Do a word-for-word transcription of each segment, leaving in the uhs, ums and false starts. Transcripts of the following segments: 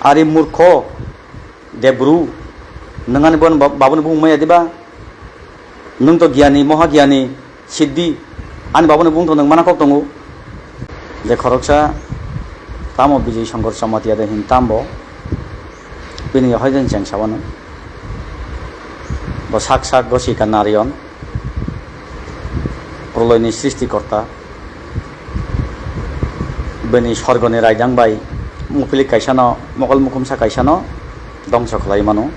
Ari murkho, Debru, nwng ani bon-, babuni bumung maya diba? Nwng to giyani, moha giyani, siddhi, ani babuni bumung to nwng mana kok tongo. Je khoroksa, tamo Bijay Shankar Jamatia de hin tambo, bini yahai den cheng sabano. Bo sak sak gosi ka narion. Proloini srishti korta, bini sorgoni raidang bai muphilik kaisano, mokol mukhumsa kaisano dongso khlai mano.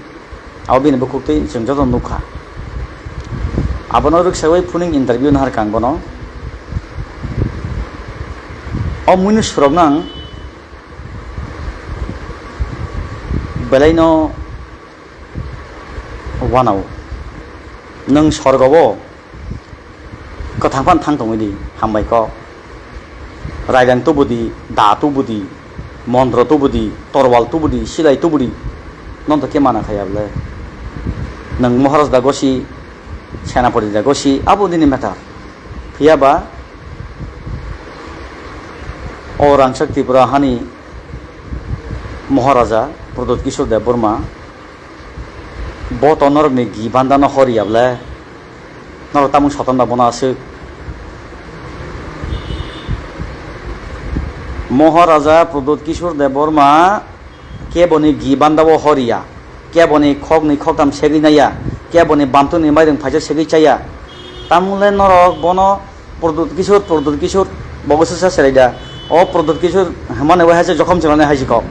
Abo bini bukhuk twi chwng joto nukha. Abono rwksawi phuning interview nahar kang bono. O muinwi surok nang belaino wanao. Nwng sorgobo kwthang phan thang tongwi di, hambai kok. Raidang tubu di, da tubu di, montro tubu di, torwal tubu di, silai tubu di. Nono to khe mana khaya bole. Nwng Maharaj da gosi, Senapati da gosi, abo nini matter. Phiya ba o rangchak Tripura hani Maharaja Pradyut Kishore Debbarma, bo to norokni gi bandano hor ya bole. Norok tamung soton da bono aswk. Maharaja Pradyut Kishore Debbarma keboni gi bandao hor ya, keboni khoknwi khoktham segwi naiya, keboni bantwkni mairung phaisa segwi chaya. Tamung le norok bono Pradyut Kishore, Pradyut Kishore, bo bwswsa serai da. O Pradyut Kishore hwnmani wai hai se jokhom chwngnani hai se kok.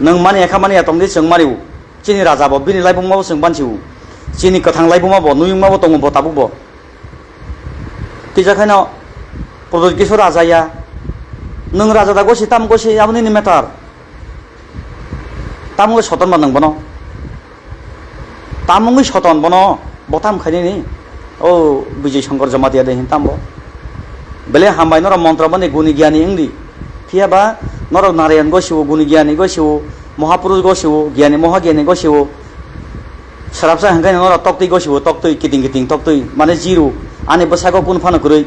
Nwng mani ekha mani ya tong di, chwng mani u. Chini raja bo bini laibuma bo chwng bansi u. Chini kwthang laibuma bo, nuyungma bo tongo bo tabuk bo. Kisa khaino Pradyut Kishore raja ya. Nwng raja da gosi tam gosi abo nini matter. Tamung le soton ba nwng bono. Tamungwi soton bono, bo tam khainani. O Bijay Shankar Jamatia de hin tambo. Bele hambai norok montro bani guni giyani wngdi. Phiya ba norok Narayan go siwo, guni giyani go siwo, Mahapurush go siwo, giyani moha giyani go siwo. Srapsa hwnkhe norok toktwi go siwo, toktwi kiting kiting toktwi, mane zero. Ani bwsako kun phano kwrwi.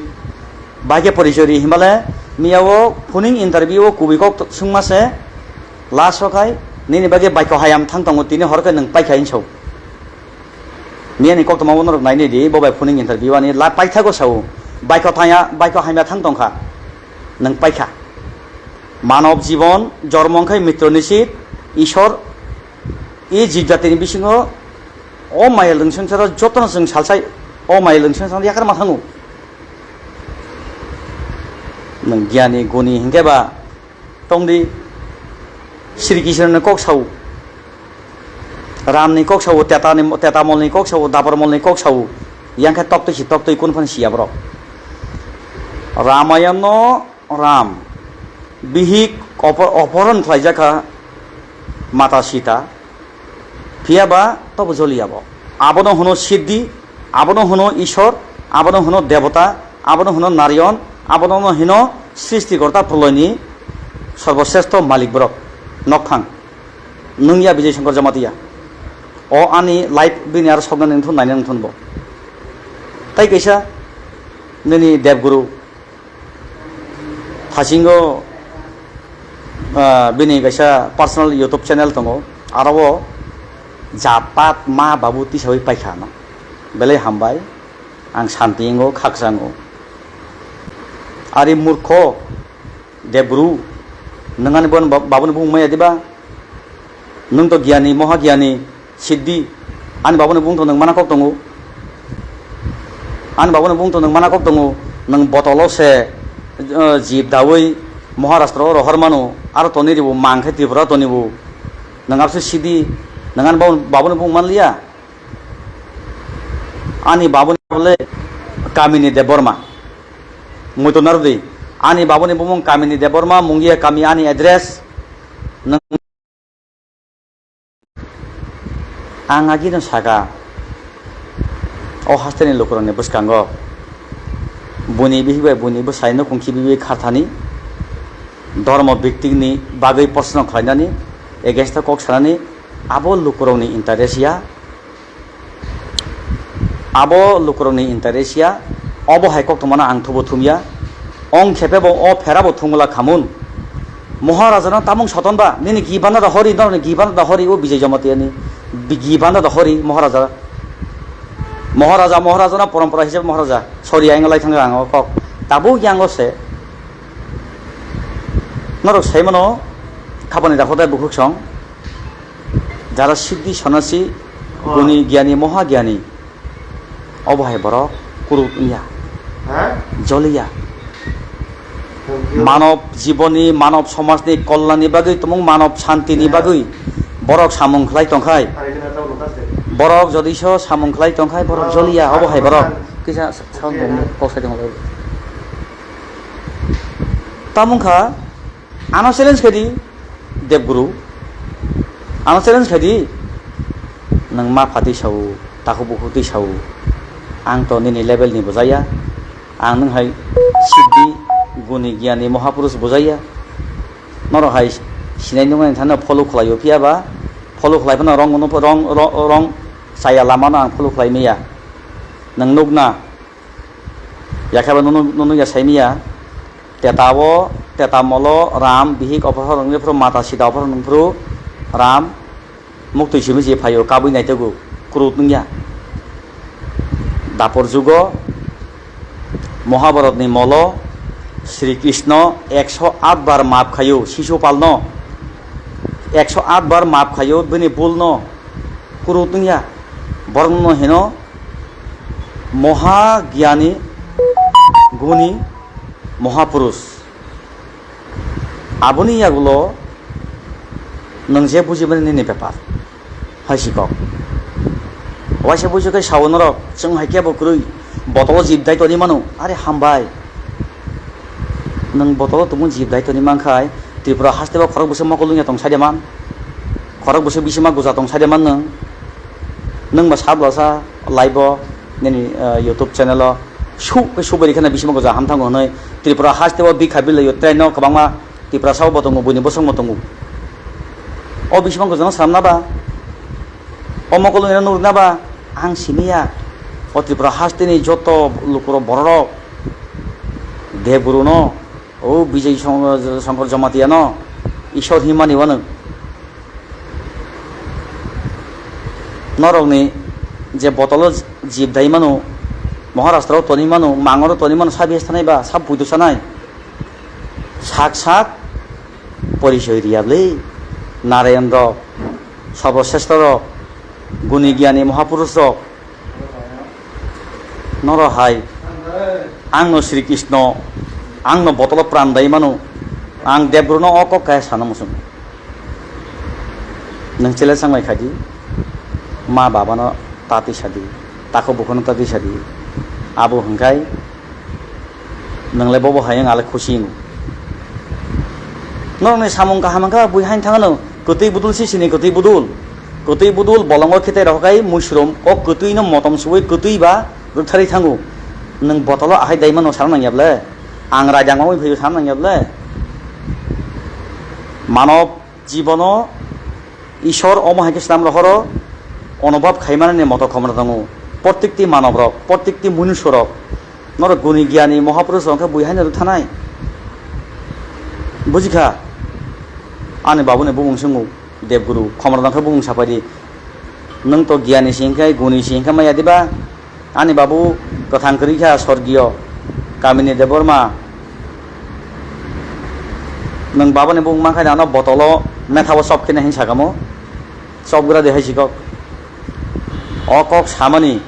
Bahai khe porichori hinmale miya o phuning interview o kubui kok swngma se. Last o khai nini bagwi baikho hayam thang tongo, tini hor khe nwng paikha hinwi sao. Miyani koktwma bo norok nainai di, bo bai phuning interview ani la paithago sao. Baikho thangya, baikho hamya thang tongkha. Nwng paikha. Manob jibon jormo wngkhai mitro nisit, Ishwar, e jib jatini bisingo o maya lwng swngcharo jotono chwng salsai o maya lwng swngcharo yakarma thango. Nwng giyani guni hinkhe ba tongdi, Sri Krishna ni kok sao, Ram ni kok sao, Teta ni, Teta mol ni kok sao, Dapor mol ni kok sao, yang khe toktwi si toktwi kun phano siya borok. Ramayan no Ram bihik opor-, oporon khlaijak kha Mata Sita, phiya ba tobo joliya bo. Abono hwno Siddhi, abono hwno Ishwar, abono hwno Debota, abono hwno Narayan, abono hwno Srishtikorta, Proloini sorboshrestho malik borok, nokphang. Nwng ya Bijay Shankar Jamatia. O ani live bini aro soknani wngthun, nainani wngthun bo. Tai kaisa nini Debguru Thasingo, ah, bini kaisa personal YouTube channel tongo. Aro o japat ma babu tisawi paikha no. Belai hambai. Ang santi wngo, khaksa wngo. Ari murkho, Debru, nwng ani bon-, babuni bumung maya diba? Nwng to giyani, moha giyani, siddhi. Ani babuni bumung to nwng mana kok tongo. Ani babuni bumung to nwng mana kok tongo. Nwng botolo se, eh, jib dawi Maharashtra o rohor mano. Aro toni ribo mang khe Tripura toni bo. Nwng abse siddhi. Nwng ani babuni, babuni bumung manliya. Ani babuni bole Kamini Debbarma. Muitu narudi. Ani babuni bumung Kamini Debbarma, Mungia kami ani address. Nwng Ang agino saka, o hasteni lukurokni bwskango buini bihik bai buini bwsai nukung khibiwi kharthani, dhormo bhiktini bagwi proshno khlainani, against o kok sanani, abo lukurokni interest ya. Abo lukurokni interest ya, obo hai koktwmano ang thubo thumya, ong khepe bo o phera bo thumgwla khamun. Moharaja no tamung soton ba, nini gibana da hori, norni gibana da hori, o Bijay Jamatia ni bi-, gibana da hori, Moharaja. Moharaja, Moharaja no porompora hisabe Moharaja. Sorry, ang lai thang ang o kok. Tabuk yang o se. Norok sai mano, khapani da hodai bukhuk song. Jara siddhi sonasi, guni gyani, moha gyani. Obo hai borok kuruk wngya, ha? Joliya. Thank you. Manob jiboni, manob somajni kollanni bagwi, tumung manob santini, yeah, bagwi borok samung khlai tongkhai. Ari kena tau lukas de. Borok jodiso samung khlai tongkhai, borok, ah, joliya, obo hai borok. Kisa sound, okay, bomno kok sai tongkha. Tamung kha, ano challenge khaidi, Debguru. Ano challenge khaidi, nwng ma phatwi sao, takhuk bukhuk twi sao. Ang to nini level ni bujaya. Ang nwng hai siddhi, guni, gyani, mohapurush bujaya. Norok hai sinai nuknani thani follow khlaio, phiya ba follow khlai phano wrong, wrong, wrong, wrong chaya lama no ang follow khlai maya. Nwng nukna, yakhe ba nunu, nunu ya sai maya. Teta o, teta molo Ram bihik opohor wngwi phuru, mata Sita opohor wngwi phuru Ram muktwi simi je phaio, kabui naitego, kurut wngya. Dapor jugo Mohabharatni molo Sri Krishno ekso aat bar maap khaio, Sisupalno ekso aat bar maap khaio, bini bulno, kurut wngya. Borokno hino moha gyani, guni, mohapurush. Aboni yagulo nwng je bujimani nini bepar. Hai si kok. Waisa buisu khe sao norok, chwng hai kebo kwrwi botolo jib dai toni mano. Are hambai. Nwng botolo tumung jib dai toni mankhai, Tripura hasteo khorok bwswk mokol wngya tong saide man. Khorok bwswk bisima guja tong saide man nwng. Nwng ba sablasa live o nini, eh, YouTube channel o su khe subari kheno bisima guja ham thango hwnwi Tripura hasteo bikha bilaio train no kwbangma Tiprasa bo tongo, buini bosongbo tongo. O bisingo gojano swnamna ba? O mokol wngna nukna ba? Ang siniya. O Tripura hasteni joto lukurok, bororok, Debguruno, o Bijay Song-, Songkor Jamatiano, Ishwar himani wano. Norokni je botolo jib dai mano, Maharashtra o toni mano, Mangoro toni mano, sabi sanai ba, sab puitu sanai. Sak sak porichoi riya bwle, Narayan rok, Sarbo Sreshto rok, Guni Gyani Mahapurush rok, noro hai, ang no Sri Krishno, ang no botolo pran dai mano, ang Debguru no o kok kaya sana muchung. Nwng chele sanglai khaidi, ma baba no ta twi sadi, takhuk bukhuk no ta twi sadi, abo hwnkhai, Nwng le bobo hai wng, ale khusi wng. Norokni samung kaham wngkha, bui hain thangano, kwtwi budul si sini, kwtwi budul. Kwtwi budul bolongo khe tei rok kai muisrom, kok kwtwi no motom suwi kwtwi ba rwktharwi thango. Nwng botolo ahai dai mano sana nangya ble? Ang raidang mamwi phaiyo sana nangya ble? Manob jibono Ishwar omo hai khe swnam rohoro, onobhab khaimanani moto khomra tongo. Prottekti manob rok, prottekti munuso rok, norok guni gyani mohapurush rok khe bui haino rwthanai. Bujikha? Ani babuni bumung swngo, Debguru, khomra tong khe bumung sapaidi. Nwng to gyani si hinkhe, guni si hinkhe maya diba? Ani babu kwthang kwrwi kha sorgiyo Kamini Debbarma. Nwng babani bung mankha ano botolo methabo chop khina hin sakamo. Chop gra de hai sikok. O kok samani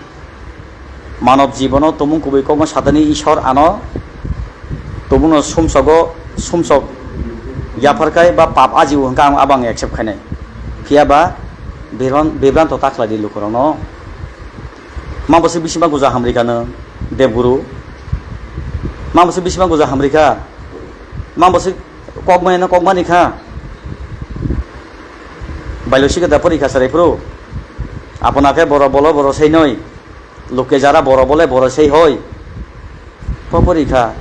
manob jibono tumung kubui kokno satani Ishwar ano tumungno sumsogo sumsok yapharkai ba pap ajibo hwnkha ang abo ang accept khainai. Phiya ba bibran-, bibranto ta khlai di lukurokno. Ma bwswk bisima guja hamrikha nwng, Debguru? Ma bwswk bisima guja hamrikha? Ma bwswk kokmaya no kokmani kha? Bailo sikhe da porikha chwrai phuru. Apona khe boro bolo boro sei noi. Luke jara boro bole boro sei hoi. Popori kha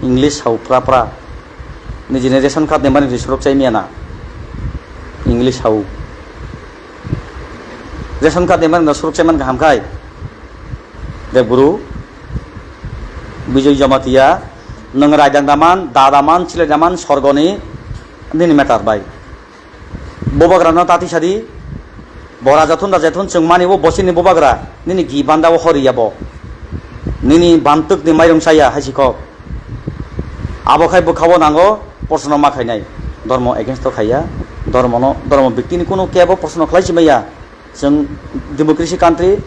English hau pra pra. Nijini ration card ni mani si surok chai miya na. English hau. Ration card ni mani no surok chai man kaham khai. Debguru, Bijoy Jamatia, nwng raidang daman, da daman, chile daman, sorgoni nini matter bai. Bubagra no tati sadi, bo raja thun raja thun chwng mani bo bosini bubagra, nini gi banda o hori ya bo. Nini bantwk ni mairung saya hai si kok. Abo khai bwkha o nango, proshno ma khainai. Dhormo against to khaiya, dhormo no, dhormo bikti ni kunu kebo proshno khlai si maya. Chwng democracy country,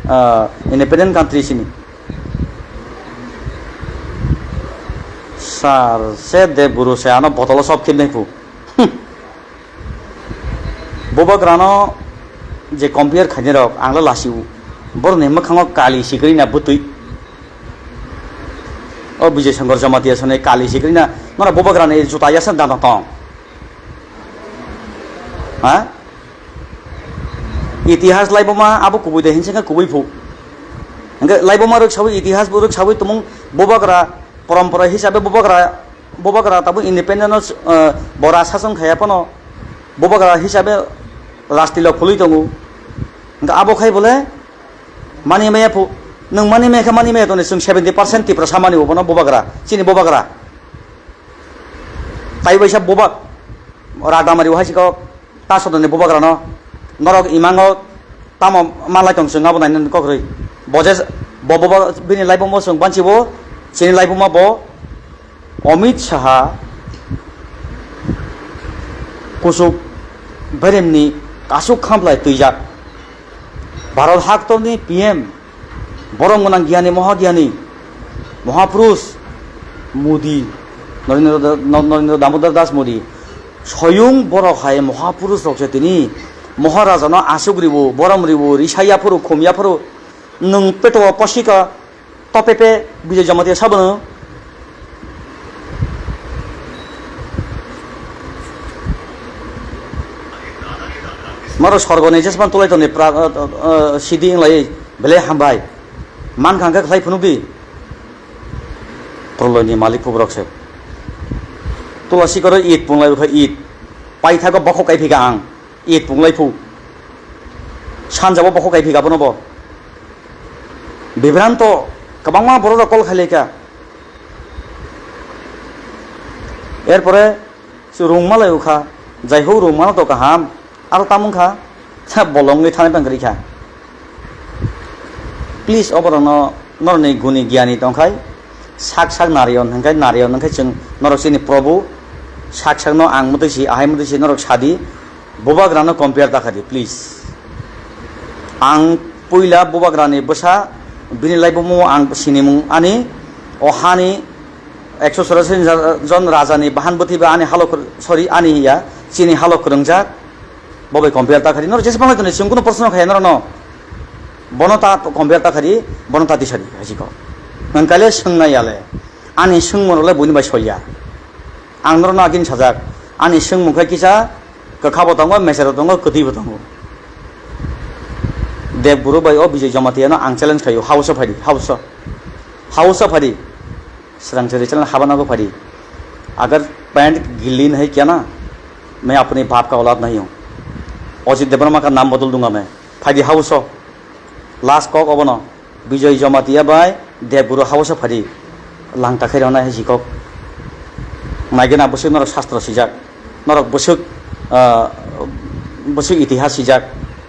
ah, independent country sini. Sir, se Debguru se ano botolo sob khibnai phu. Hmm. Bubagrano je compare khainai rok, ang le lasi u. Borokni mwkhango kali sikri na bwtwi. O Bijay Shankar Jamatia sone kali sikri na, nora bubagrani juta yasa dana tong. Ha? Itihas laiboma abo kubui de hinse khe kubui phu. Hingke laiboma rwk sawi, itihas bo rwk sawi tumung bubagra, porompora hisabe bubagra, bubagra tabuk independent no, eh, bora sasong khaya phano bubagra hisabe rastilo khului tongo. Hingke abo khai bole mani maya phu, nwng mani maya khe mani maya toni chwng seventy percent Tiprasa mani bo bono bubagra, chini bubagra. Tai baisa bubak, Ragdamari hai sikok, ta sodoni bubagrano, norok imango tamo malai tong chwng abo nainani kokrwi. Bo je, bo bubak bini laibuma chwng banchibo, chini laibuma bo Amit Saha kuchuk beremni kasuk khamplai twijak. Bharat haktorni P M, borom gwnang giyani, moha giyani, mohapurush Modi, Narendra Da-, No-, Narendra Damodar Das Modi, soyung borok hai mohapurush rok se tini Maharajano asuk ribo, borom ribo, risa yaphuru, khum yaphuru, nwng peto o posika, to pepe Bijay Jamatia sabono. Maro sorgoni jesman tulai toni pra-, uh, uh, uh, sidi inglai belai hambai. Man khangkha khlai phunukdi. Proloini malik pubrok se. Tula sikoro it punglai bwkha it. Paithago bokhok kai phika ang. It punglai phu. Sanjabo bokhok kai phika bono bo. Bibranto kwbangma borok rok kol khailai kha. Erpore rungma lai ukha, jaihok rungmano to kaham, aro tamung kha, bolong wngwi thani tang kwrwi kha. Please, oborokno norokni guni giyani tongkhai, sak sak narion hwnkhai, narion hwnkhai chwng norok chini Probhu, sak sakno ang mwtwi si, ahai mwtwi si norok sadi, Bubagrano compare ta khadi, please. Ang puila Bubagrani bwsa, bini laibumo ang sinimung ani, o hani ekso chorasi jon rajani bahan bwtwi ba ani halok, sorry, ani ya, chini halok kwrwngjak, bo bai compare ta khadi. Norok jesa panglai toni, chwng kunu proshno khaya norokno. Bono ta compare ta khadi, bono ta tisadi, hai si kok. Nwng kaile swngnai yale, ani swngmung rok le buini bai soiya. Ang norokno agini sajak, ani swngmung khe kisa kwkha bo tongo, meser bo tongo, kwtwi bo tongo. Debguru bai o Bijay Jamatiano ang challenge khaio, house o phaidi, house o, house o phaidi, swrang chwrwi channel haba nago phaidi. Agar pant gilli nahi kya na, main apni baap ka aulad nahi hu. Ajit Debbarma ka naam badal dunga main. Phaidi house o, last kok obono. Bijoy Jamatia bai Debguru house o phadi langta khe rwnai hai si kok. Naigena bwswk norok shastro sijak, norok bwswk, ah, bwswk itihas sijak,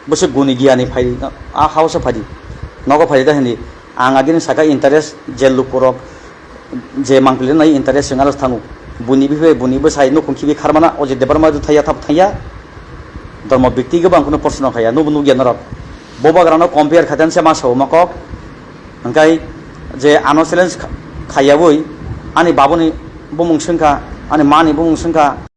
bwswk guni giyani phai a house o phadi. Nogo phadi ta hindi ang agini saka interest je lukurok je mangpili nai interest wng aro thango. Buni bihai buni bwsai nukhung khibi kharmana o je Debbarma thaya thap thaya. Dormo bikti gabang kuno proshno khaya, nubo nugya norok. Bobagrano compare khaten se ma sao ma kok. Hingkai je ano challenge kha-, khayawoi ani babuni bumung swngkha, ani mani bumung swngkha.